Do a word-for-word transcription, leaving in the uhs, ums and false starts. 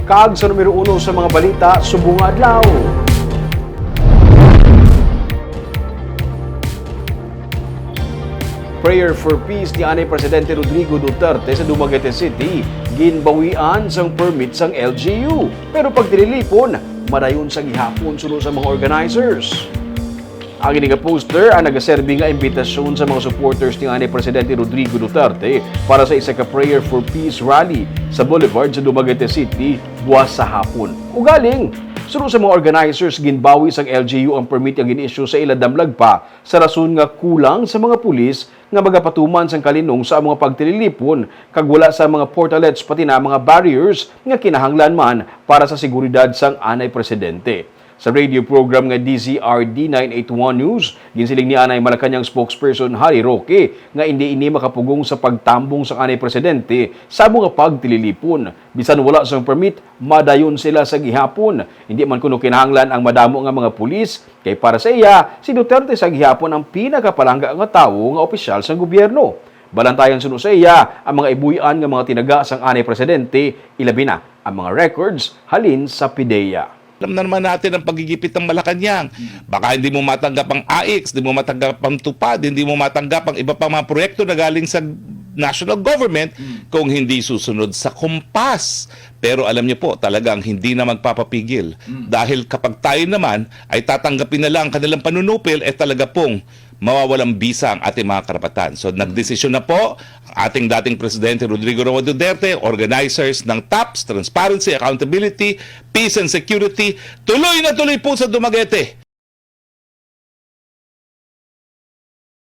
Kag sa numero uno sa mga balita subong nga adlaw. Prayer for Peace ni anay Presidente Rodrigo Duterte sa Dumaguete City, ginbawian sang permit sang L G U. Pero pagtililipon, madayon sa gihapon suno sa mga organizers. Ang ini nga poster ang nagaserbi nga imbitasyon sa mga supporters ni anay Presidente Rodrigo Duterte para sa isa ka Prayer for Peace rally sa Boulevard sa Dumaguete City buwas sa hapon. Ugaling, suno sa mga organizers, ginbawi sang L G U ang permit nga gin-issue sa ila damlag pa sa rason nga kulang sa mga pulis nga magapatuman sang kalinong sa mga pagtililipon kag wala sa mga portalets pati na mga barriers nga kinahanglan man para sa seguridad sang anay presidente. Sa radio program nga D Z R D nine eight one News, ginsiling ni anay Malacañang spokesperson Harry Roque nga indi ini makapugong sa pagtambong sang anay presidente sa mga pagtililipon. Bisan wala sang permit, madayon sila sa gihapon. Hindi man kuno kinahanglan ang madamo nga mga pulis, kay para sa iya, si Duterte sa gihapon ang pinakapalangga nga tawo nga opisyal sang gobyerno. Balantayan suno sa iya ang mga ibuy-an nga mga tinaga sang anay presidente, ilabi na ang mga records halin sa PDEA. Alam na naman natin ang pagigipit ng Malacañang. Baka hindi mo matanggap ang AICS, hindi mo matanggap ang TUPAD, hindi mo matanggap ang iba pang mga proyekto na galing sa national government kung hindi susunod sa kumpas. Pero alam niyo po, talagang hindi na magpapapigil. Dahil kapag tayo naman ay tatanggapin na lang ang kanilang panunupil, eh talaga pong mawawalang bisa ang ating mga karapatan. So, nagdesisyon na po ang ating dating Presidente Rodrigo Roa Duterte, organizers ng TAPS, Transparency, Accountability, Peace and Security, tuloy na tuloy po sa Dumaguete.